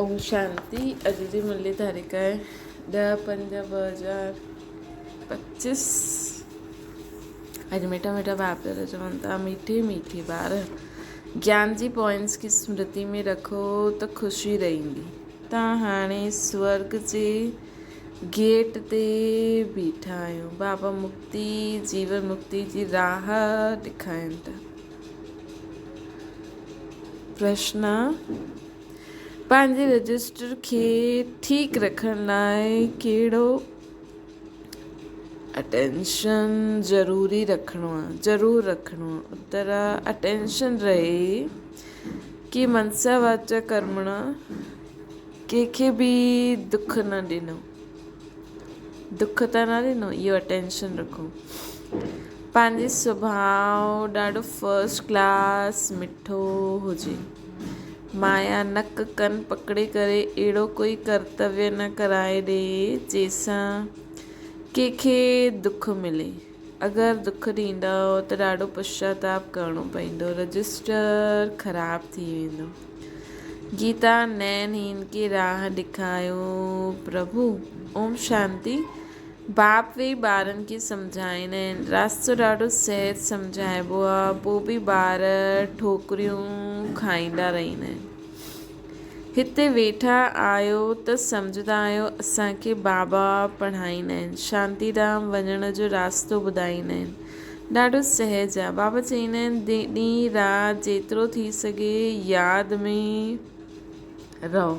اوم شانتي اڄ جي مرلي تاريخ آهي 10/5/2025 اڄ مٺا مٺا باپ دادا چون ٿا ميٺي ميٺي ٻار گيان جي پوائنٽس کي سمرتي ۾ رکو ته خوشي رهندي تان هاڻي سورگ جي گيٽ تي بيٺا آهيو بابا مڪتي جيون مڪتي جي راهه ڏيکارين ٿا پرشن پنهنجي رجسٽر کي ٺيڪ رکڻ لاء ڪهڙو اٽينشن ضروري رکڻو آهي ضرور رکڻو آهي اتر اٽينشن رهي ڪي منسا واچا ڪرمڻا ڪنهن کي به دک نه ڏنو دک ته نه ڏنو اهو اٽينشن رکو پنهنجي سڀاء ڏاڍو فرسٽ ڪلاس مٺو هجي مايا نڪ ڪن پڪڙي ڪري اهڙو ڪوئي ڪرتويه نه ڪرائي ڏي جنهن سان ڪنهن کي دک ملي. اگر دک ڏيندؤ ته ڏاڍو پشچاتاپ ڪرڻو پوندو، رجسٽر خراب ٿي ويندو. گيتا نين هين کي راهه ڏيکايو پرڀو. اوم شانتي. باپ ويهي ٻارن کي سمجهائيندا آهن. راستو ڏاڍو سهج سمجهائبو آ، پوء به ٻار ٺوڪريون کائيندا رهندا آهن. هتي ويٺا آهيو ته سمجهندا آهيو اسان کي بابا پڙهائيندا آهن، شانتي ڌام وڃڻ جو راستو ٻڌائيندا آهن. ڏاڍو سهج آ. بابا چئيندا آهن ڏينهن رات جيترو ٿي سگهي ياد ۾ رهو.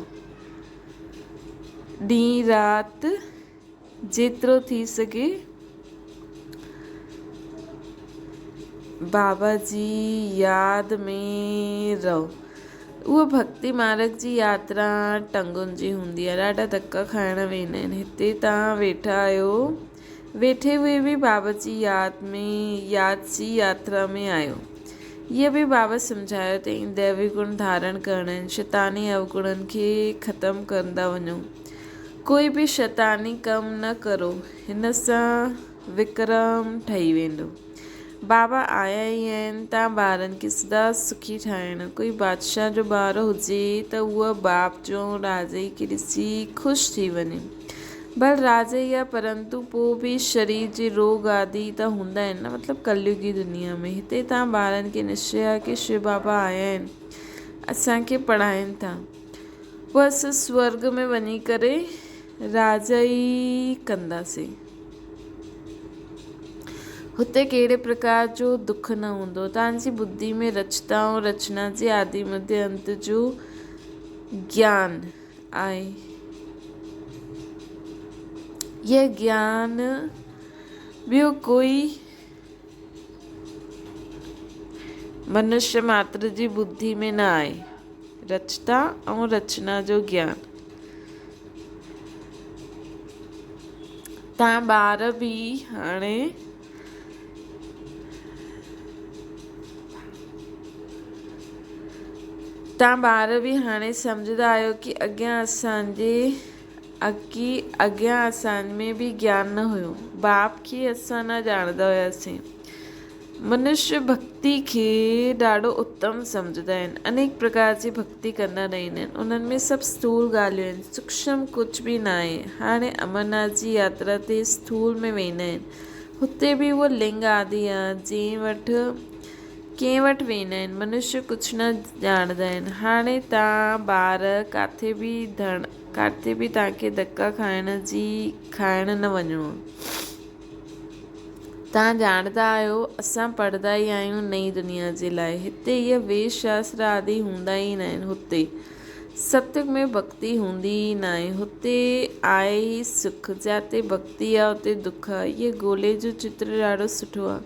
ڏينهن رات جيترو ٿي سگهي بابا جي ياد ۾ رهو. اها ڀڳتي مارگ جي ياترا ٽنگن جي هوندي آهي. ڏاڍا ڌڪا کائڻ ويندا آهن. هتي توهان ويٺا آهيو، ويٺي هئي به بابا جي ياد ۾ ياد جي ياترا ۾ آهيو. هيء به بابا سمجهايو اٿئي، ديوي گڻ ڌارڻ ڪرڻا آهن، شيطاني اوگڻن کي ختم ڪندا وڃو. ڪوئي به شيطاني ڪم نه ڪرو، هن سان وڪرم ٺهي ويندو. بابا آيا ئي آهن تان ٻارن کي سدا سکي ٺاهڻ. ڪوئي بادشاهه جو ٻار هجي ته اهو باپ جو راجئي کي ڏسي خوش ٿي وڃي. ڀل راجئي آ پرنتو پوء به شرير جي روڳ آدي ته هوندا آهن نه مطلب ڪليوگي دنيا ۾. هتي تان ٻارن کي نشچي آ ڪي شو بابا آيا آهن اسان کي پڙهائين ٿا. پوء اسان سورڳ ۾ وڃي ڪري راجائي ڪنداسين. هتي ڪهڙي پرڪار جو دک نه هوندو. توهان جي ٻڌي ۾ رچتا ۽ رچنا جي آدي مڌيه انت جو گيان آهي. اهو گيان ٻيو ڪوئي منشيه ماتر جي ٻڌي ۾ نه آهي. رچتا ۽ رچنا جو گيان. تان ٻار به هاڻي تان ٻار به هاڻي سمجهندا آهيو ڪي اڳيان اسان جي اڪي اڳيان اسان ۾ به گيان نه هيو. باپ کي اسان نه ڄاڻندا هياسين. منشيه ڀڳتي کي ڏاڍو اتم سمجهندا آهن. انيڪ پرڪار جي ڀڳتي ڪندا رهندا آهن. انهن ۾ سڀ اسٿول ڳالهيون آهن. سوڪشم ڪجهه به ناهي. هاڻي امرناٿ جي ياترا تي اسٿول ۾ ويندا آهن. هتي به اهو لنگ آدي آهي، جنهن وٽ ڪنهن وٽ ويندا آهن. منشيه ڪجهه نه ڄاڻندا آهن. هاڻي تان ٻار ڪاٿي به ڌڻ ڪاٿي به توهان کي ڌڪا کائڻ جي کائڻ نه وڃڻو. توهان ڄاڻندا آهيو اسان پڙهندا ئي آهيون نئين دنيا جي لاء. هتي اهي ويد شاستر آدي هوندا ئي ناهن. هتي ستيگ ۾ ڀڳتي هوندي ئي ناهي. هتي آهي ئي سک. جاتي ڀڳتي آهي اتي دک آهي. اهي گولي جو چتر ڏاڍو سٺو آهي.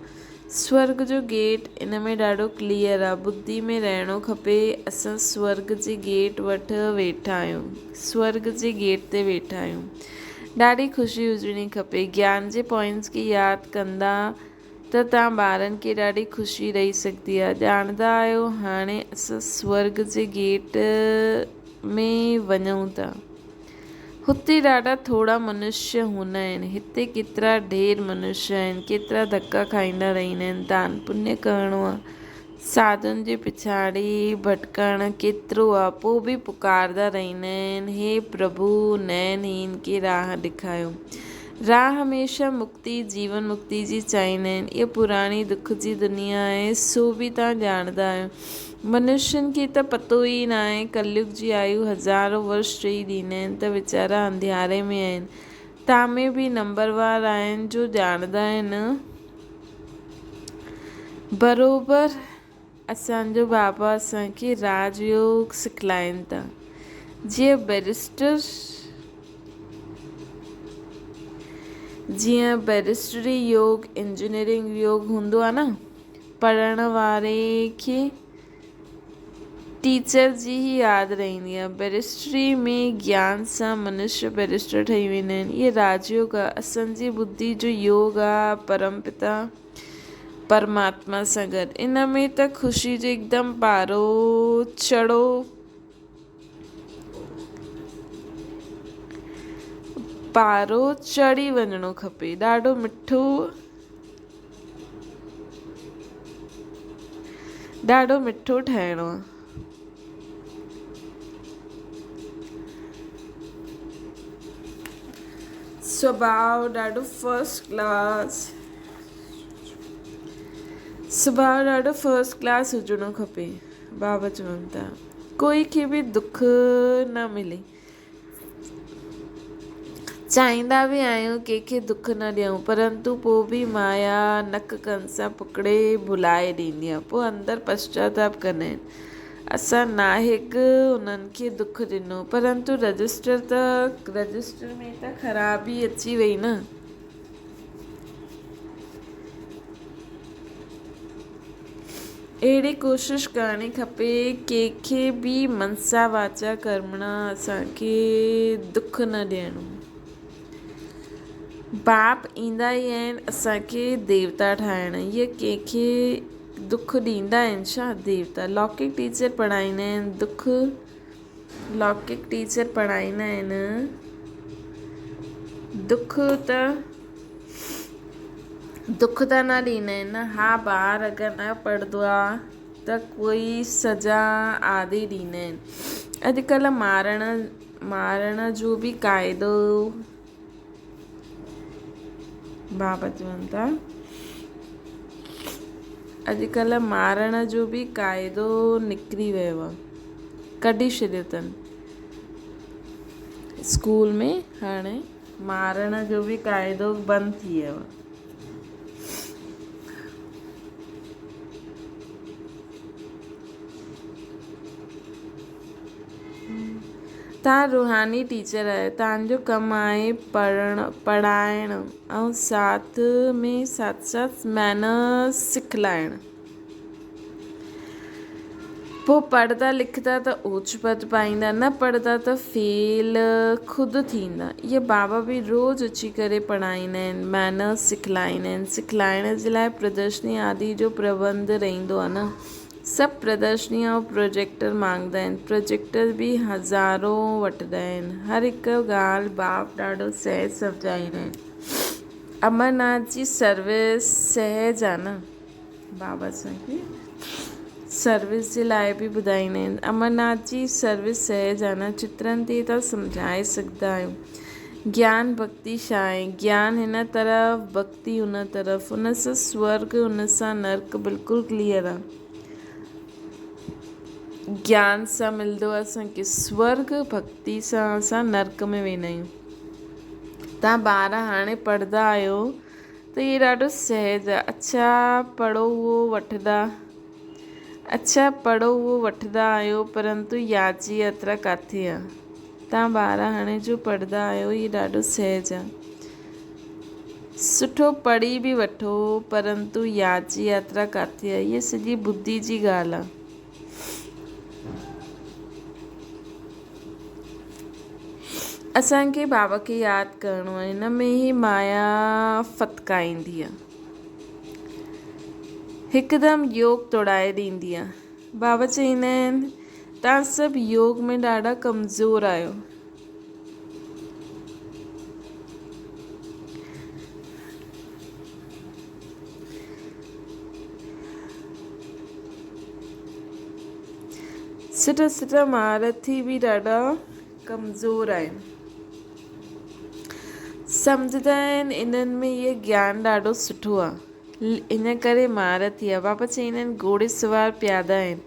سورڳ جو گيٽ ان ۾ ڏاڍو ڪليئر آ. ٻڌي ۾ رهڻو کپي. اسان سورڳ جي گيٽ وٽ ويٺا آهيون. سورڳ جي گيٽ تي ويٺا آهيون. ڏاڍي خوشي هجڻي کپي. گيان جي پوائنٽس کي ياد ڪندا ته توهان ٻارن کي ڏاڍي خوشي رهي سگهندي آ. ڄاڻندا آهيو هاڻي اسان سورڳ جي گيٽ ۾ وڃون ٿا. هتي ڏاڍا ٿورا منشيه هوندا آهن. هتي ڪيترا ڍير منشيه آهن. ڪيترا ڌڪا کائيندا رهندا آهن. دان پڃ ڪرڻو آ ساڌن جي پڇاڙي ڀٽڪڻ ڪيترو آ، پوء به پڪاردا رهندا آهن، هي پرڀو نين هين کي راهه ڏيکايو. راهه هميشه مڪتي، جيون مڪتي جي چاهيندا آهن. اها پراڻي دک جي دنيا آهي، سو به توهان ڄاڻندا آهيو. منشين کي ته پتو ئي ناهي. ڪليگ جي آيو هزارون ورش چئي ڏيندا آهن ته ويچارا انڌياري ۾ آهن. تان ۾ به نمبروار آهن جو ڄاڻندا آهن. بروبر اسان جو بابا اسان کي راج يوگ سکلائين ٿا. جيئن بئريسٽر جيئن بئريسٽري يوگ انجنيئرنگ يوگ هوندو آهي نه پڙهڻ واري کي ٽيچر جي ئي ياد رهندي آهي. بئريسٽري ۾ گيان سان منشيه بئريسٽر ٺهي ويندا آهن. اهي راج يوگ آهي. اسان جي ٻڌي جو يوگ آهي پرم پتا پرماتما سان گڏ. ان ۾ ته خوشي جو هڪدم پارو چڙهو پارو چڙهي وڃڻو کپي. ڏاڍو مٺو ڏاڍو مٺو ٺاهڻو آ. سڀاء ڏاڍو فرسٽ ڪلاس سڀاء ڏاڍو فرسٽ ڪلاس هجڻو کپي. بابا چون ٿا ڪوئي کي به دک نه ملي. چاهيندا به آهيون ڪنهن کي دک نه ڏيون پرنتو پوء به مايا نڪ ڪن سان پڪڙي ڀلائي ڏيندي آهي پوء اندر پشچاتاپ ڪندا آهن اسان ناحق انهن کي دک ڏنو پرنتو رجسٽر ته رجسٽر ۾ ته خرابي اچي وئي نه. اهڙي ڪوشش ڪرڻي کپي ڪنهن کي به منسا واچا ڪرمڻا اسان کي دک نه ڏيڻو. باپ ايندا ئي آهن اسان کي ديوتا ٺاهڻ. اهي ڪنهن کي دک ڏيندا آهن ڇا ديوتا؟ لوڪڪ ٽيچر پڙهائيندا آهن دک لوڪڪ ٽيچر پڙهائيندا آهن دک ته دک ته نه ڏيندا آهن نه. ها ٻار اگر نه پڙهندو آ ته ڪوئي سزا آدي ڏيندا آهن. اڄڪلهه مارڻ مارڻ جو به قاعدو بابا چون ٿا اڄڪلهه مارڻ جو به قاعدو نڪري ويو آ ڪڍي ڇڏيو اٿن اسڪول ۾ هاڻي مارڻ جو به قاعدو بند ٿي ويو آهي. توهان روحاني ٽيچر آهيو، توهان جو ڪم آهي پڙهڻ، پڙهائڻ ۽ ساٿ ۾ ساٿ ساٿ مينرز سکلائڻ. پوء پڙهندا لکندا ته اوچ پد پائيندا، نه پڙهندا ته فيل خود ٿيندا. اهي بابا به روز اچي ڪري پڙهائيندا آهن، مينرز سکلائيندا آهن. سکلائڻ جي لاء پردرشني آدي جو پربنڌ رهندو آهي نه. سڀ پردرشني ۽ پروجيڪٽر مانگندا آهن. پروجيڪٽر به هزارون وٺندا آهن. هر هڪ ڳالهه باپ ڏاڍو سهج سمجهائيندا آهن. امرناٿ جي سروس سهج آهي نه. بابا اسان کي سروس جي لاء به ٻڌائيندا آهن. امرناٿ جي سروس سهج آهي نه چترن تي ته سمجهائي سگهندا آهيون. گيان ڀڳتي ڇا آهي؟ گيان هن طرف ڀڳتي هن طرف ان سان سورگ ان سان نرڪ بلڪل ڪليئر آهي. گيان سان ملندو آهي اسان کي سورگ ڀڳتي سان اسان نرڪ ۾ ويندا آهيون. تان ٻار هاڻي پڙهندا آهيو ته هي ڏاڍو سهج آ. اڇا پڙهو اهو وٺندا اڇا پڙهو اهو وٺندا آهيو پرنتو ياد جي ياترا ڪاٿي آ. تان ٻار هاڻي جو پڙهندا آهيو هي ڏاڍو سهج آ. سٺو پڙهي به وٺو پرنتو ياد جي ياترا ڪاٿي آ. هيء سڄي ٻڌي جي ڳالهه آ. اسان کي بابا کي ياد ڪرڻو آهي هن ۾ ئي مايا ڦٿڪائيندي آهي هڪدم يوگ توڙائي ڏيندي آهي بابا چئيندا آهن توهان سڀ يوگ ۾ ڏاڍا ڪمزور آهيو سٺا سٺا مهارٿي به ڏاڍا ڪمزور آهن. سمجهندا آهن انهن ۾ هيء گيان ڏاڍو سٺو آهي، ان ڪري مهارٿي آهي. بابا چئيندا آهن گهوڙي سوار پيادا آهن.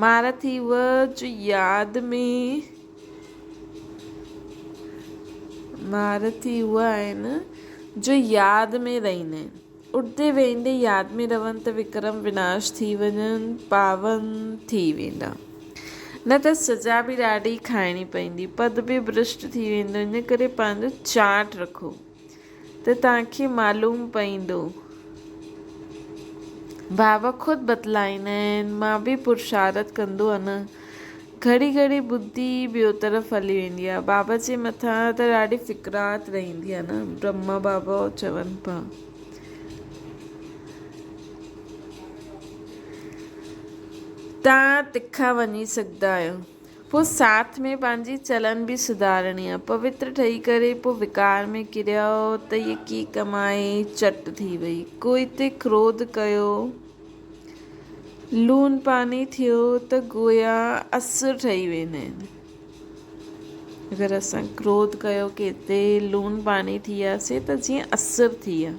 مهارٿي اهو جو ياد ۾ مهارٿي اهي آهن جو ياد ۾ رهندا آهن. اٺندي ويهندي ياد ۾ رهن ته وڪرم وناش ٿي وڃن، پاون ٿي ويندا. نه ته سزا به ڏاڍي کائڻي پوندي، پد به ڀرشٽ ٿي ويندو. ان ڪري پنهنجو چارٽ رکو ته توهان کي معلوم پوندو. بابا خود بتلائيندا آهن، مان به پرشارت ڪندو آهيان نه. گهڙي گهڙي ٻڌي ٻيو طرف هلي ويندي آهي. بابا جي مٿان ته ڏاڍي فڪرات رهندي آهي نه. برهما بابا چون پيا. تان تکا وڃي سگهندا آهيو. پوء ساٿ ۾ پنهنجي چلن به سڌارڻي آهي. پوتر ٺهي ڪري پوء وڪار ۾ ڪريو ته يڪي ڪمائي چٽ ٿي وئي. ڪوئي تي ڪروڌ ڪيو. لوڻ پاڻي ٿيو ته گويا اسر ٺهي ويندا آهن. اگر اسان ڪروڌ ڪيو ڪنهن تي لوڻ پاڻي ٿي وياسي ته جيئن اسر ٿي ويا.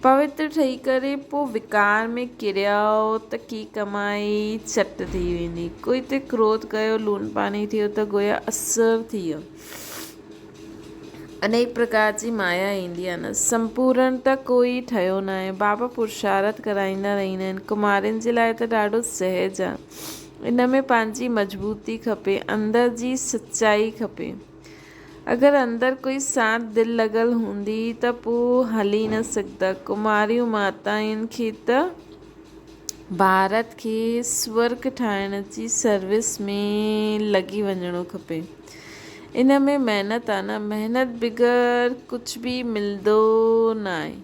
پوتر ٺهي ڪري پوء وڪار ۾ ڪريو ته ڪي ڪمائي چٽ ٿي ويندي. ڪوئي تي ڪروڌ ڪيو لوڻ پاڻي ٿيو ته گويا اسر ٿي ويو. انيڪ پرڪار جي مايا ايندي آهي نه. سمپورڻ ته ڪوئي ٺهيو ناهي. بابا پرشارٿ ڪرائيندا رهندا آهن. ڪمارين جي لاء ته ڏاڍو سهج آهي. ان ۾ پنهنجي مضبوطي کپي، اندر جي سچائي کپي. اگر اندر ڪوئي ساڻ دل لڳل هوندي ته پوء هلي نه سگهندا. ڪماريون ماتائن کي ته ڀارت کي سورڳ ٺاهڻ جي سروس ۾ لڳي وڃڻو کپي. ان ۾ محنت آ نه، محنت بغير ڪجهه به ملندو ناهي.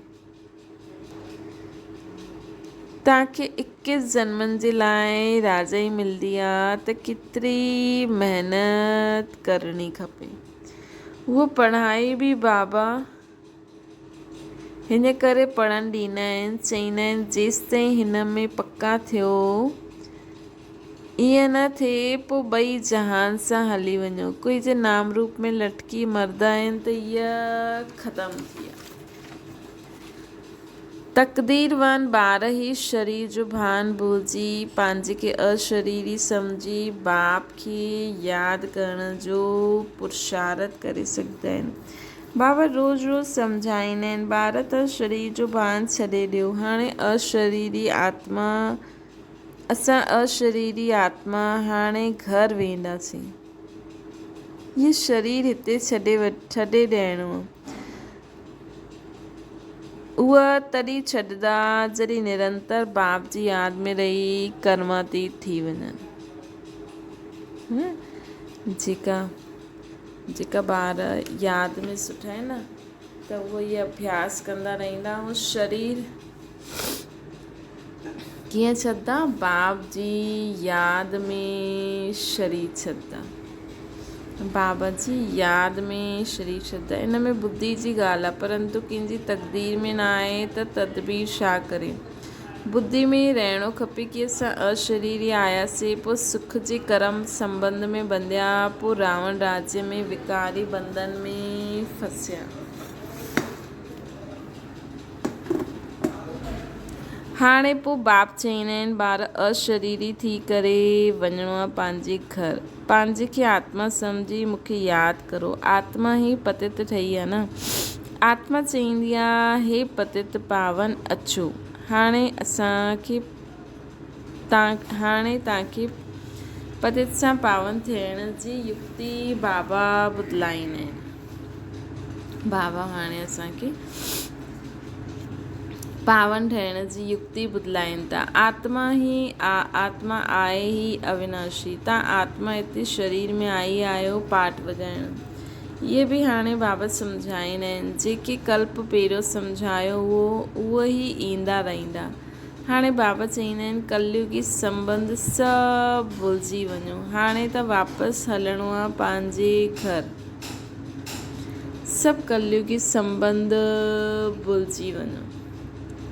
توهان کي اڪيس جنمن جي لاء راجائي ملندي آ ته ڪيتري محنت ڪرڻي کپي. هوء پڙهائي به بابا هن ڪري پڙهڻ ڏيندا آهن، چئيندا آهن جيستائين هن ۾ پڪا ٿيو، ائين نه ٿئي پوء ٻئي جهان سان هلي وڃو. ڪوئي جي نام روپ ۾ لٽڪي مردا آهن ته اها ختم ٿي ويا. تقديروان ٻار هي شرير جو ڀان ڀلجي پنهنجي کي اشريري سمجهي باپ کي ياد ڪرڻ جو پرشارٿ ڪري سگهندا آهن. بابا روز روز سمجهائيندا آهن، ٻار ته شرير جو ڀان ڇڏي ڏيو، هاڻي اشريري آتما، اسان اشريري آتما هاڻي گهر وينداسين. هي شرير هتي ڇڏي ڇڏي ڏيڻو آهي. اهي تڏهن ڇڏندا جڏهن نرنتر باپ جي ياد ۾ رهي ڪرماتيت ٿي وڃن. جيڪا جيڪا ٻار ياد ۾ سٺا آهن نه ته اهي هي اڀياس ڪندا رهندا ۽ شرير ڪيئن ڇڏندا باپ جي ياد ۾ شرير ڇڏندا بابا جي ياد ۾ شرير ڇڏندا ان ۾ ٻڌي جي ڳالهه آهي پرنتو ڪنهن جي تقدير ۾ نه آهي ته تدبير ڇا ڪري ٻڌي ۾ ئي رهڻو کپي ڪي اسان اشريري آياسين، پوء سک جي ڪرم سنٻنڌ ۾ ٻنڌيا، پوء راوڻ راجيه ۾ وڪاري ٻنڌن ۾ ڦسيا. هاڻي پوء باپ چئيندا آهن، ٻار اشريري ٿي ڪري وڃڻو آهي پنهنجي گهر. پنهنجي کي آتما سمجهي مون کي ياد ڪرو. آتما ئي پتت ٺهي آهي نه. آتما چئيندي آهي، هي پتت پاون اچو. هاڻي اسان کي هاڻي توهان کي پتت سان پاون ٿيڻ جي يڪتي بابا ٻڌلائيندا آهن. بابا هاڻي اسان کي پاون ٺهڻ جي يڪتي ٻڌلائين ٿا. آتما ئي آتما آهي ئي اويناشي. تان آتما هتي شرير ۾ آئي آهيو پاٺ وڄائڻ. اهي به هاڻي بابا سمجهائيندا آهن. جيڪي ڪلپ پهريون سمجهايو هئو، اهي ئي ايندا رهندا. هاڻي بابا چئيندا آهن، ڪليوگي سنٻنڌ سڀ ڀلجي وڃو. هاڻي ته واپس هلڻو آ پنهنجي گهر. سڀ ڪليوگي سنٻنڌ ڀلجي وڃو.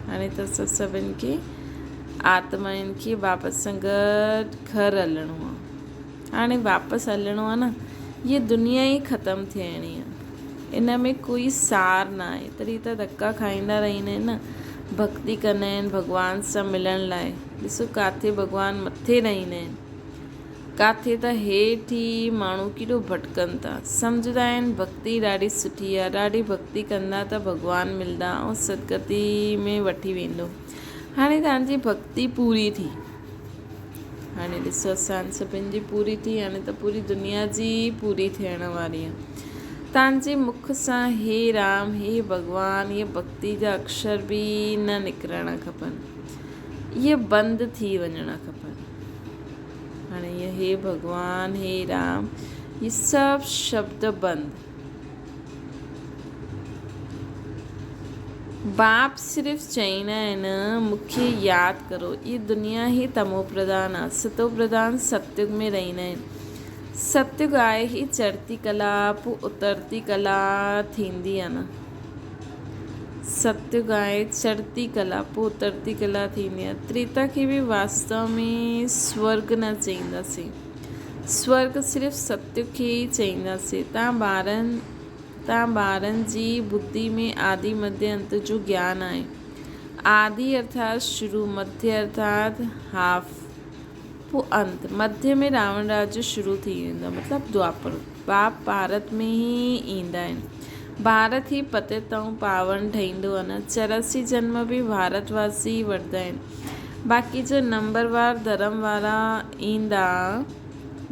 هاڻي ته اسان سڀن کي آتمائن کي بابا سان گڏ گهر هلڻو آ. هاڻي واپس هلڻو آهي نه، هيء دنيا ئي ختم ٿيڻي آهي. ان ۾ ڪوئي سار نه آهي. تڏهن ته ڌڪا کائيندا رهندا آهن نه. ڀڳتي ڪندا آهن ڀڳوان سان ملڻ لاء. ڏسو ڪاٿي ڀڳوان مٿي رهندا آهن. ڪاٿي ته هيٺ ئي ماڻهو ڪيڏو ڀٽڪن ٿا. سمجهندا آهن ڀڳتي ڏاڍي سٺي آهي. ڏاڍي ڀڳتي ڪندا ته ڀڳوان ملندا ۽ سدگتي ۾ وٺي ويندو. هاڻي توهان جي ڀڳتي پوري ٿي. هاڻي ڏسو اسان سڀن جي پوري ٿي هاڻي ته پوري دنيا جي پوري ٿيڻ واري آهي. توهان جي مک سان هي رام هي ڀڳوان اهي ڀڳتي جا اڪشر به نه نڪرڻا کپن. اهي بند ٿي وڃڻا کپن. هاڻي اهي هي ڀڳوان هي رام اهي سڀ شبد بند. باپ صرف چئيندا آهن، مون کي ياد ڪرو. هيء دنيا ئي تمو پرڌان آهي. ستو پرڌان ستيگ ۾ رهندا آهن. ستيگ آهي ئي چڙهتي ڪلا، پوء اترتي ڪلا ٿيندي آهي نه. ستيگ آهي چڙهتي ڪلا، پوء اترتي ڪلا ٿيندي آهي. تريتا کي به واستو ۾ سورڳ نه چئينداسين. سورڳ صرف ستيگ کي ئي چئينداسين. تان ٻارن تان ٻارن جي ٻڌي ۾ آدي مڌيه انت جو گيان آهي. آدي ارٿات شروع، مڌيه ارٿات هاف، پوء انت. مڌيه ۾ راوڻ راڄ شروع ٿي ويندو آهي مطلب دوآپر. باپ ڀارت ۾ ئي ايندا آهن. ڀارت ئي پتيت ۽ پاون ٺهيندو آهي نه. 84 جنم به ڀارت واسي ئي وٺندا آهن. باقي جو نمبروار ڌرم وارا ايندا.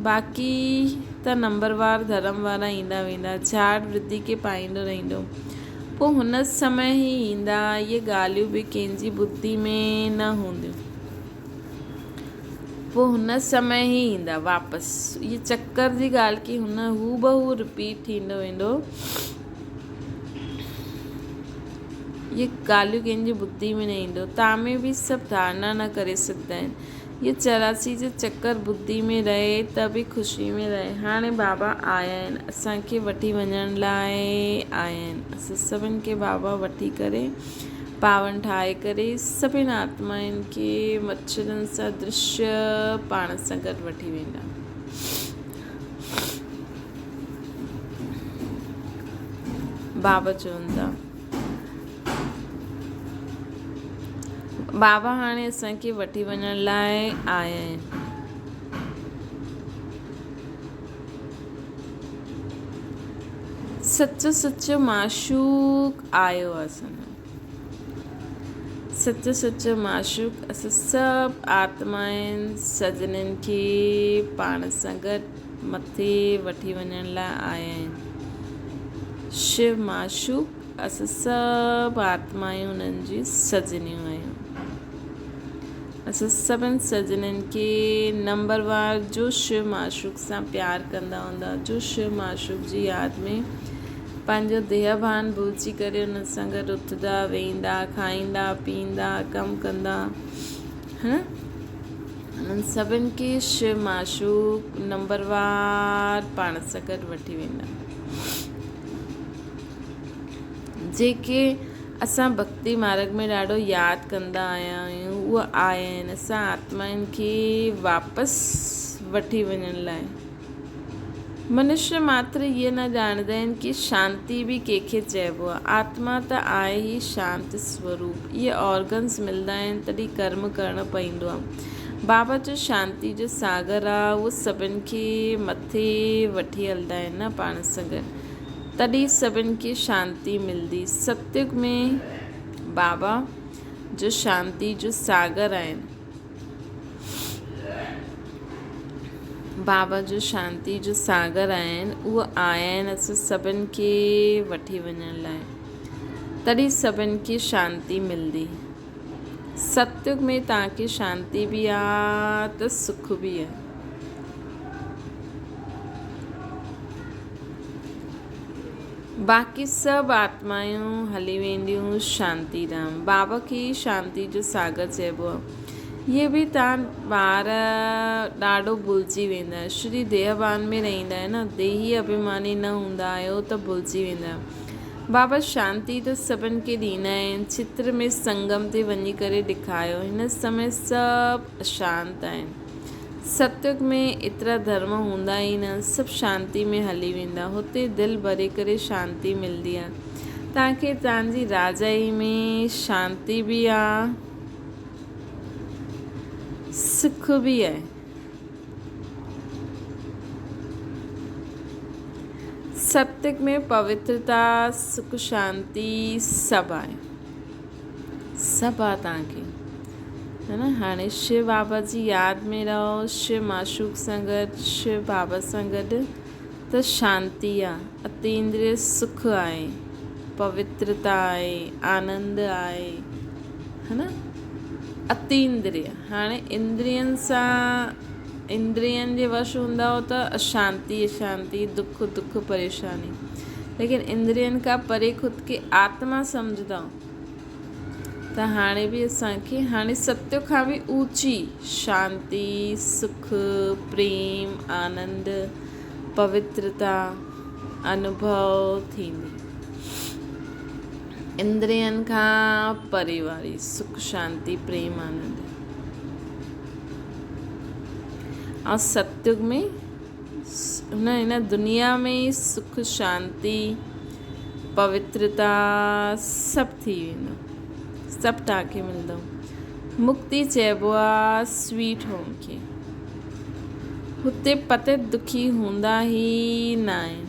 باقي ته نمبروار ڌرم وارا ايندا ويندا، جھاڙ ورڌي کي پائيندو رهندو. پوء هن سمي هي ايندا، اهي ڳالهيون به ڪنهن جي ٻڌي ۾ نه هونديون. پوء هن سمي هي ايندا واپس. اهي چڪر جي ڳالهه ڪي هن هوبهو رپيٽ ٿيندو ويندو. اهي ڳالهيون ڪنهن جي ٻڌي ۾ نه ايندو. تامي به سڀ ڌارڻا نه ڪري سگهندا آهن. هيء 84 جو چڪر ٻڌي ۾ رهي ته به خوشي ۾ رهي. هاڻي بابا آيا آهن، اسان کي وٺي وڃڻ لاء آيا آهن. اسان سڀن کي بابا وٺي ڪري پاون ٺاهي ڪري سڀن آتمائن کي مڇرن سان درشيه پاڻ سان گڏ وٺي ويندا. بابا چون ٿا. بابا هاڻي اسان کي وٺي وڃڻ لاء آيا آهن. سچو سچو معشوق آيو آ اسان جو. سچو سچو معشوق اسان سڀ آتمائن سجنن کي پاڻ سان گڏ مٿي وٺي وڃڻ لاء آيا آهن. شو معشوق اسان سڀ آتمائون انهن جون سجنيون آهيون. اسان سڀن سجنن کي نمبر وار جو شو معشوق سان پيار ڪندا هوندا، جو شو معشوق جي ياد ۾ پنهنجو ديهه ڀان ڀلجي ڪري انهن سان گڏ اٿندا، ويهندا، کائيندا، پيئندا، ڪم ڪندا، هن انهن سڀن کي شو معشوق نمبر وار پاڻ سان گڏ وٺي ويندا. جيڪي اسان ڀڳتي مارڳ ۾ ڏاڍو ياد ڪندا آيا آهيون اهي آيا آهن اسان آتمائن کي واپس وٺي وڃڻ لاء. منشيه ماتر اهي نه ڄاڻندا آهن ڪي شانتي به ڪنهن کي چئبو آهي. آتما ته آهي ئي شانت سوروپ. اهي آرگنز ملندا آهن تڏهن ڪرم ڪرڻو پوندو آهي. بابا جو شانتي جو ساگر آهي اهو سڀن کي مٿي وٺي هلندا آهن نه پاڻ سان گڏ. تڏهن سڀن کي شانتي ملندي. ستيگ ۾ بابا جو شانتي جو ساگر آهن. بابا جو شانتي جو ساگر آهن، اهو آيا آهن اسان سڀن کي وٺي وڃڻ لاء. تڏهن سڀن کي شانتي ملندي. ستيگ ۾ توهان کي شانتي به آ ته سک به آ. باقي سڀ آتمائون هلي وينديون شانتي ڌام. بابا کي ئي شانتي جو ساگر چئبو آهي. اهي به توهان ٻار ڏاڍو ڀلجي ويندا آهيو. شري ديهه ڀان ۾ رهندا آهيو نه، ديهي اڀيماني نه هوندا آهيو ته ڀلجي ويندا آهيو. بابا شانتي ته سڀن کي ڏيندا آهن. چتر ۾ سنگم تي وڃي ڪري ڏيکايو. هن سمي سڀ اشانت آهن. ستيگ ۾ ايترا ڌرم هوندا ئي نه، سڀ شانتي ۾ هلي ويندا. هتي دل ڀري ڪري شانتي ملندي آ. توهان کي توهان جي راجائي ۾ شانتي به آ، سک به آهي. ستيگ ۾ پوترتا، سک شانتي سڀ آهي. سڀ آ توهان کي. ها نه هاڻي شو بابا جي ياد ۾ رهو شو معشوق سان گڏ شو بابا سان گڏ ته شانتي آ اتيندريه سک آهي پوترتا آهي آنند آهي ها نه اتيندريه هاڻي اندرين سان اندرين جي وش هوندا هو ته اشانتي اشانتي دک دک پريشاني ليڪن اندرين کان پري خود کي آتما سمجهندا ته هاڻي به اسان کي هاڻي ستيو کان به اوچي شانتي، سک، پريم، آنند، پوترتا انوڀو ٿيندي. اندرين کان پري واري سک، شانتي، پريم، آنند ۽ ستيگ ۾ هن هن دنيا ۾ ئي سک، شانتي، پوترتا سڀ ٿي ويندو. سڀ توهان کي ملندو. مڪتي چئبو آ سويٽ هوم کي. هتي پتت دکي هوندا ئي ناهن.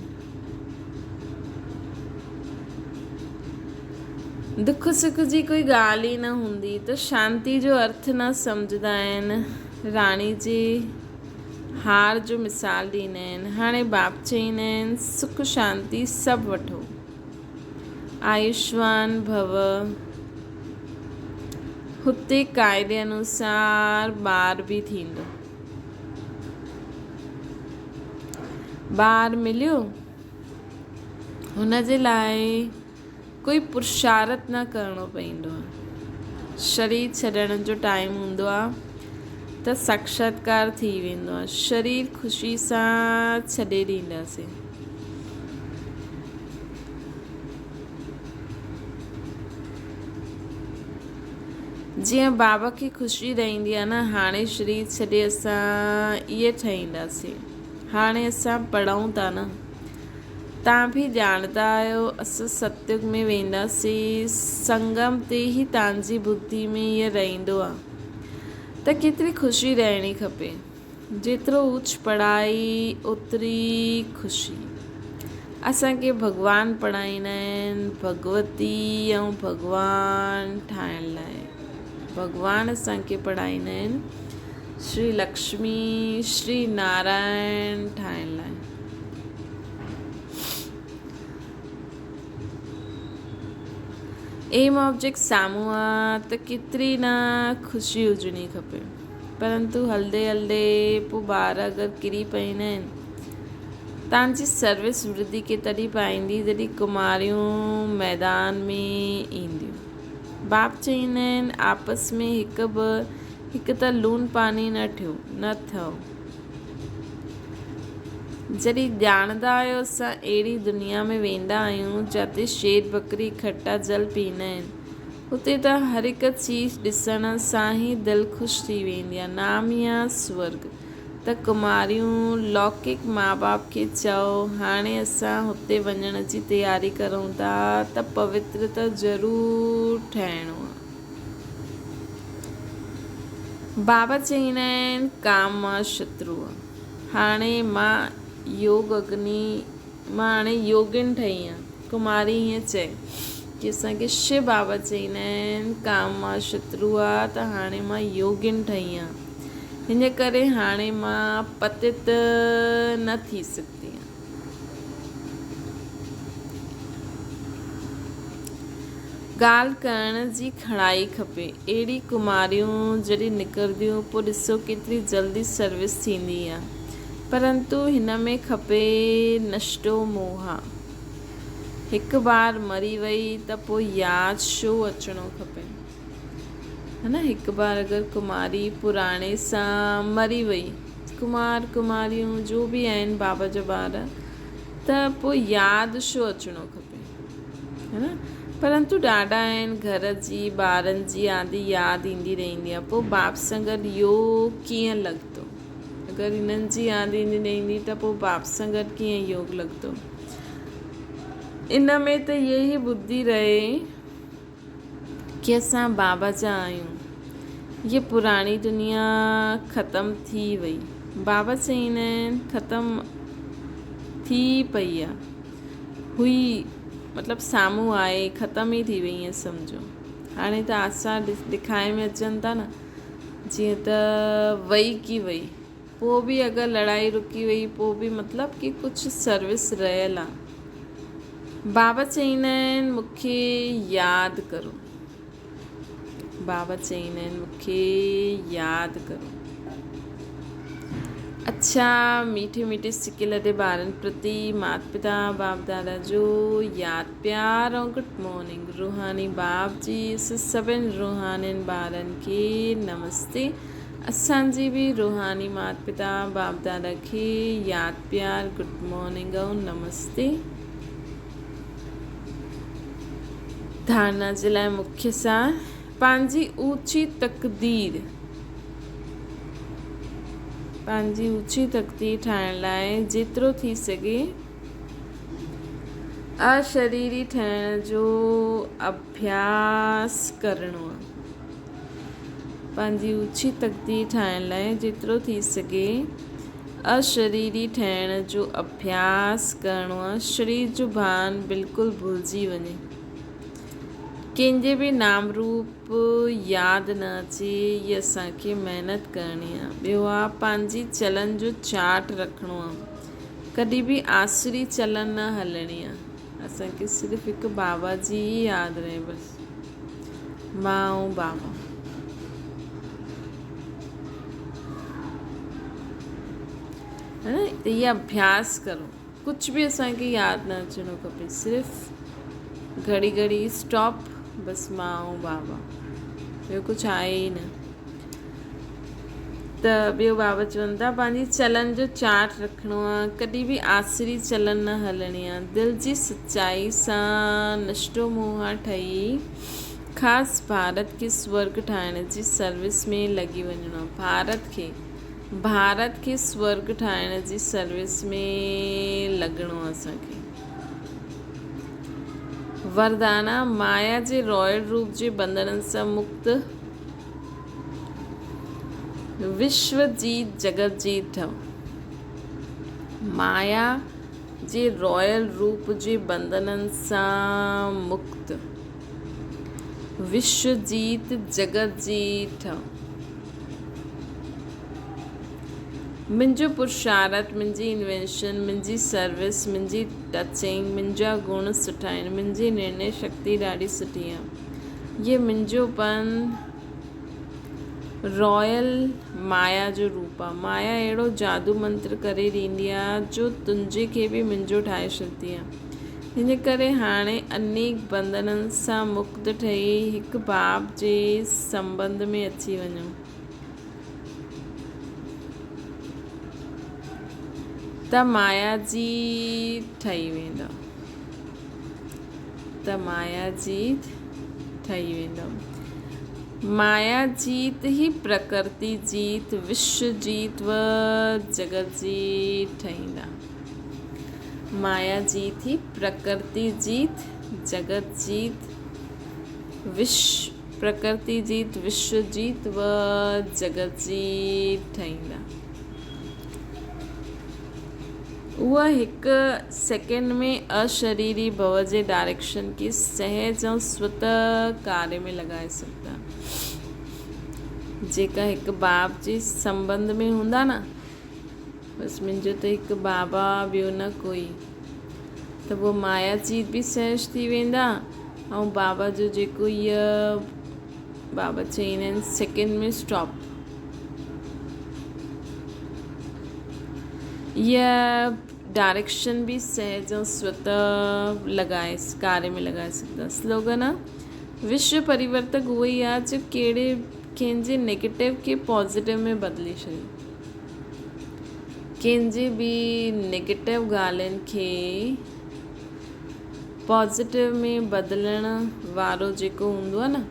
دک سک جي ڪوئي ڳالهه ئي نه هوندي ته شانتي جو ارٿ نه سمجهندا آهن. راڻي جي هار جو مثال ڏيندا آهن. هاڻي باپ چئيندا آهن، سک شانتي سڀ وٺو. آيوشمان ڀو. هتي قاعدي انوسار ٻار به ٿيندو. ٻار مليو، هن جي لاء ڪوئي پرشارٿ نه ڪرڻو پوندو آهي. شرير ڇڏڻ جو ٽائيم هوندو آهي ته ساڪشاتڪار ٿي ويندو آهي. شرير خوشي سان ڇڏي ڏينداسين. جيئن بابا کي خوشي رهندي آهي نه هاڻي شرير ڇڏي اسان اهي ٺهينداسين. هاڻي اسان پڙهون ٿا نه. تان به ڄاڻندا آهيو اسان ستيگ ۾ وينداسين، سنگم تي ئي تان جي ٻڌي ۾ هيء رهندو آ ته ڪيتري خوشي رهڻي کپي. جيترو اوچ پڙهائي اوتري خوشي. اسان کي ڀڳوان پڙهائيندا آهن ڀڳوتي ۽ ڀڳوان ٺاهڻ لاء. ڀڳوان اسان کي پڙهائيندا آهن شري لڪشمي شري نارائڻ ٺاهڻ لاء. ايم آبجيڪٽ سامهون آ ته ڪيتري نه خوشي هجڻي کپي پرنتو هلندي هلندي پوء ٻار اگر ڪري پئيندا آهن تان جي سروس ورڌي کي تڏهن پائيندي جڏهن ڪماريون ميدان ۾ اينديون باپ چئيندا آهن آپس ۾ هڪ به هڪ ته لون پاني نه ٺهيو نه ٿئو جڏهن ڄاڻندا آهيو اسان اهڙي دنيا ۾ ويندا آهيون جتي شير ٻڪري کٽا جل پيئندا آهن اتي ته هر هڪ چيز ڏسڻ سان ئي دل خوش ٿي ويندي آهي نام ئي آهي سورڳ ته ڪماريون لوڪڪ ماء باپ کي چئو هاڻي اسان هتي وڃڻ جي تياري ڪرون ٿا ته پوتر ته ضرور ٺهڻو آهي. بابا چئيندا آهن ڪام مان شترو آ. هاڻي مان يوگ اگني مان هاڻي يوگين ٺهي آهيان. ڪماري ائين چئي ڪي اسان کي شو بابا چئيندا آهن ڪام مان شترو آ ته هاڻي مان يوگين ٺهي آهيان. هن ڪري هاڻي مان پتت نه ٿي سگهندي آهيان. ڳالهه ڪرڻ جي کڙائي کپي. اهڙي ڪماريون جڏهن نڪرنديون پوء ڏسو ڪيتري جلدي سروس ٿيندي آ. پرنتو هن ۾ کپي نشٽو موها. هڪ بار مري وئي ته پوء ياد شو اچڻو کپي. ها نه هڪ بار اگر ڪماري پراڻي سان مري وئي ڪمار ڪماريون جو به آهن بابا جا ٻار ته پوء ياد شو اچڻو کپي. ها نه پرنتو ڏاڍا آهن گهر جي ٻارن جي آدي ياد ايندي رهندي آهي پوء باپ سان گڏ يوگ ڪيئن لڳندو. اگر هنن جي ياد ايندي نه ايندي ته پوء باپ سان گڏ ڪيئن يوگ لڳندو. ان ۾ ته اها ئي ٻڌي رهي ڪي اسان بابا جا آهيون. هيء پراڻي دنيا ختم ٿي وئي. بابا چئيندا آهن ختم ٿي پئي آ. هئي مطلب سامهون آهي ختم ئي ٿي وئي ائين سمجهو. هاڻي ته آثار ڏکائي ۾ اچن ٿا نه. جيئن ته وئي ڪي وئي پوء به اگر لڙائي رڪي وئي پوء به مطلب ڪي ڪجهه سروس رهيل آ. بابا چئيندا آهن مون کي ياد ڪرو. بابا چئيندا آهن مون کي ياد ڪرو. اڇا ميٺي ميٺي سڪي لڏي ٻارن پرتي مات پتا باپ دادا جو ياد پيار ۽ گڊ مارننگ روحاني باپ جي سڀن روحانين ٻارن کي نمستي اسان جي به روحاني مات پتا باپ دادا کي ياد پيار گڊ مارننگ ۽ نمستي. ڌارنا جي لاء مکيه سار پنهنجي اوچي تقدير پنهنجي اوچي تقدير ٺاهڻ لاء جيترو ٿي سگهي اشريري ٺهڻ جو اڀياس ڪرڻو آهي. پنهنجي اوچي تقدير ٺاهڻ لاء جيترو ٿي سگهي اشريري ٺهڻ جو اڀياس ڪرڻو آهي. شرير جو ڀان بلڪل ڀلجي وڃي. ڪنهن جي به نام روپ ياد نه اچي هي اسان کي محنت ڪرڻي آهي. ٻيو آهي پنهنجي چلن جو چارٽ رکڻو آهي. ڪڏهن به آسري چلن نه هلڻي آهي. اسان کي صرف هڪ بابا جي ئي ياد رهي بس. مان ۽ بابا. ته هي اڀياس ڪرو ڪجهه به اسان کي ياد نه اچڻو کپي صرف گهڙي گهڙي اسٽاپ بس مان ۽ بابا ٻيو ڪجهه آهي ئي نه ته ٻيو بابا چون ٿا پنهنجي چلن جو چارٽ رکڻو آ ڪڏهن به آسري چلن نه هلڻي آ دل جي سچائي سان نشٽو موها ٺهي خاص ڀارت کي سورگ ٺاهڻ جي سروس ۾ لڳي وڃڻو آ ڀارت کي ڀارت کي سورگ ٺاهڻ جي سروس ۾ لڳڻو آ اسان کي. وردانا مايا جي رائل روپ جي بنڌنن سان مڪت وشو جيت جڳت جيت ٺهو. مايا جي رائل روپ جي بنڌنن سان مڪت وشو جيت جڳت جيت ٺهو. منهنجو پرشارٿ، منهنجي انوينشن، منهنجي سروس، منهنجي ٽچنگ، منهنجا گڻ سٺا آهن، منهنجي نرڻي شڪتي ڏاڍي سٺي آهي. هيء منهنجو پن رائل مايا جو روپ آ. مايا اهڙو جادو منتر ڪري ڏيندي آ جو تنهنجي کي به منهنجو ٺاهي ڇڏندي آ. ان ڪري هاڻي انيڪ بنڌنن سان مڪت ٺهي هڪ باپ جي سنٻنڌ ۾ اچي وڃو. ته مايا جي ٺهي ويندؤ. ته مايا جيت ٺهي ويندؤ. مايا جيت ئي پرڪرتي جيت، وشو جيت و جڳت جيت ٺهيندا. مايا جيت ئي پرڪرتي جيت، جڳت جيت، وش پرڪرتي جيت، وشو جيت و جڳت جيت ٺهيندا. اها هڪ سيڪنڊ ۾ اشريري ڀو جي ڊائريڪشن کي سهج ۽ سوته ڪاري ۾ لڳائي سگهندا. جيڪا هڪ باب جي سنٻنڌ ۾ هوندا نه. بس منهنجو ته هڪ باب آ ٻيو نه ڪوئي. ته پوء مايا جيت به سهج ٿي ويندا ۽ بابا جو جيڪو هيء بابا چئيندا آهن سيڪنڊ ۾ اسٽاپ. هيء ڊائريڪشن به سهج ۽ سوته لڳائي ڪاري ۾ لڳائي سگهندا. سلوگن آ، وشو پريورتڪ اهو ئي آ جو ڪهڙي ڪنهن جي نيگيٽو کي پازيٽو ۾ بدلي ڇڏي. ڪنهن جي به نيگيٽو ڳالهين کي پازيٽو ۾ بدلڻ وارو جيڪو هوندو آ نه.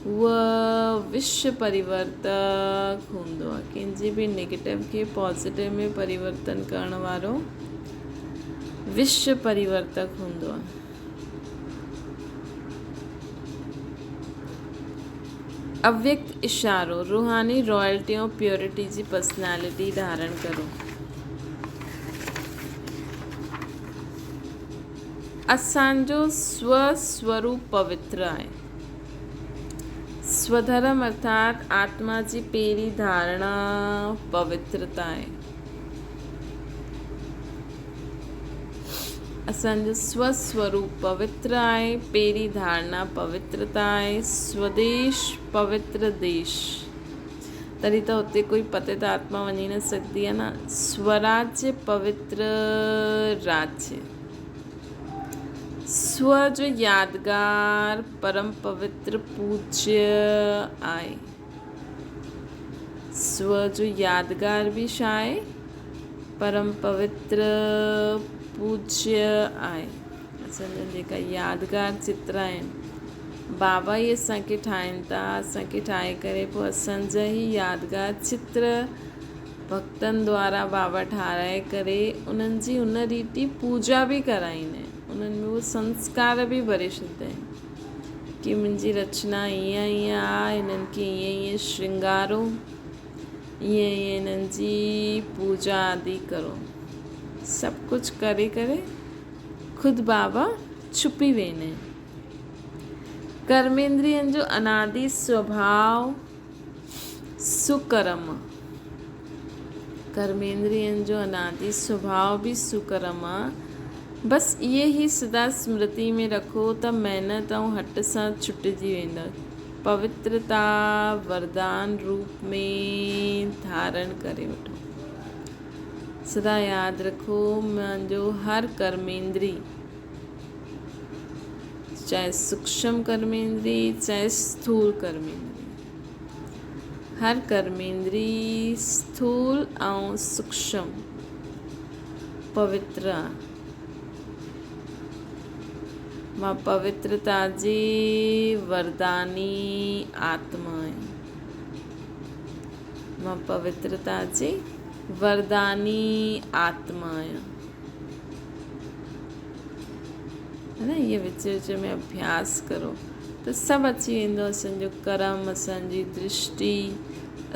هوء وشو پريورتڪ هوندو آهي. ڪنهن جي به نيگيٽو کي پازيٽو ۾ پريورتن ڪرڻ وارو وشو پريورتڪ هوندو آهي. اويڪت اشارو، روحاني رائلٽي ۽ پيورٽي جي پرسنالٽي ڌارڻ ڪرو. اسان جو سو سوروپ پوتر آهي. سوڌرم ارٿات آتما جي پهرين ڌارڻا پوترتا آهي. اسان جو سو سوروپ پوتر آهي، پهرين ڌارڻا پوترتا آهي، سوديش پوتر ديش. تڏهن ته اتي ڪوئي پتيت آتما وڃي نه سگهندي آهي نه. سوراجيه پوتر راجيه. سو جو يادگار پرم پوتر پوجيه آهي. سو جو يادگار به ڇا آهي؟ پرم پوتر پوجيه آهي. اسان جا جيڪا يادگار چتر آهن، بابا ئي اسان کي ٺاهين ٿا، اسان کي ٺاهي ڪري پوء اسان جا ئي يادگار چتر ڀڳتن دوارا بابا ٺاهرائي ڪري انهن جي ان ريتي پوڄا به ڪرائيندا آهن، انهن ۾ اهي سنسڪار به ڀري ڇڏيندا آهن ڪي منهنجي رچنا ائين ائين آهي، هنن کي ائين ائين شرنگارو، ائين ائين هنن جي پوڄا آدي ڪرو. سڀ ڪجهه ڪري ڪري خود بابا ڇپي ويندا آهن. ڪرميندرين جو انادي سوڀاء سڪرم، ڪرميندرين جو انادي سڀاء به سڪرم آ. بس اهي ئي سدا سمرتي ۾ رکو ته محنت ۽ هٺ سان ڇٽجي ويندؤ. پوترتا وردان روپ ۾ ڌارڻ ڪري وٺو. سدا ياد رکو منهنجو هر ڪرميندري چاهي سوڪشم ڪرميندري چاهي اسٿول ڪرميندري هر ڪرميندري اسٿول ۽ سوڪشم پوتر آ. مان پوترتا جي ورداني آتما آهيان. مان پوترتا جي ورداني آتما آهيان. ها نه ائين وچ وچ ۾ اڀياس ڪرو ته سڀ اچي ويندو اسان جو ڪرم اسان جي درشٽي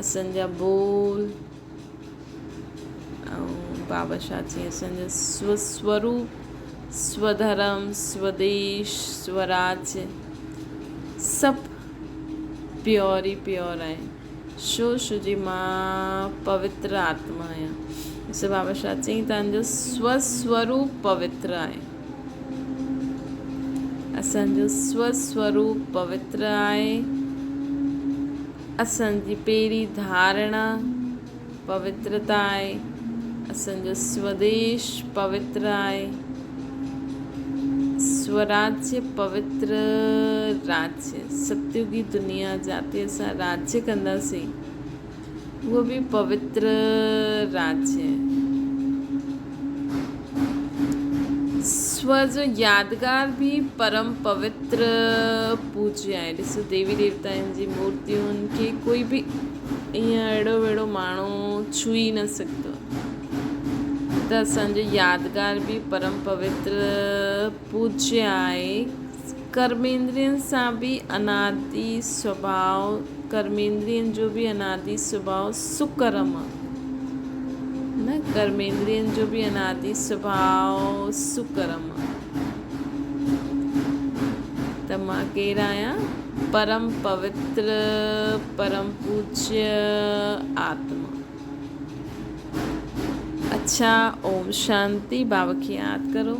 اسان جا ٻول ۽ بابا شاهه چئي اسان جو سو سوروپ سوڌرم سوديش سوراج سڀ پيور ئي پيور آهي شو شو جي مان پوتر آتما آهيان. ڏسو بابا شاهه چئين تان جو سوسوروپ پوتر آهي. اسان جو سوسوروپ پوتر آهي. اسان جي پهرين ڌارڻا پوترتا آهي. اسان جو سوديش پوتر آهي. سوراجيه پوتر راجيه، ستيوگي دنيا جاتي اسان راجيه ڪنداسين، اهو به پوتر راجيه. سو جو يادگار به پرم پوتر پوجيه آهي. ڏسو ديوي ديوتائن جي مورتين کي ڪوئي به ائين اهڙو وهڙو ماڻهو ڇهي نه سگهندو آهي. ته اسان جو يادگار به پرم پوتر پوجيه آهي. ڪرميندرين سان به انادي سڀاء، ڪرميندرين جو به انادي سڀاء سڪرم آهي. نه ڪرميندرين جو به انادي سڀاء سڪرم آهي. ته مان ڪير آهيان؟ پرم پوتر پرم پوجيه آتما. اڇا اوم شانتي بابا کي ياد ڪرو.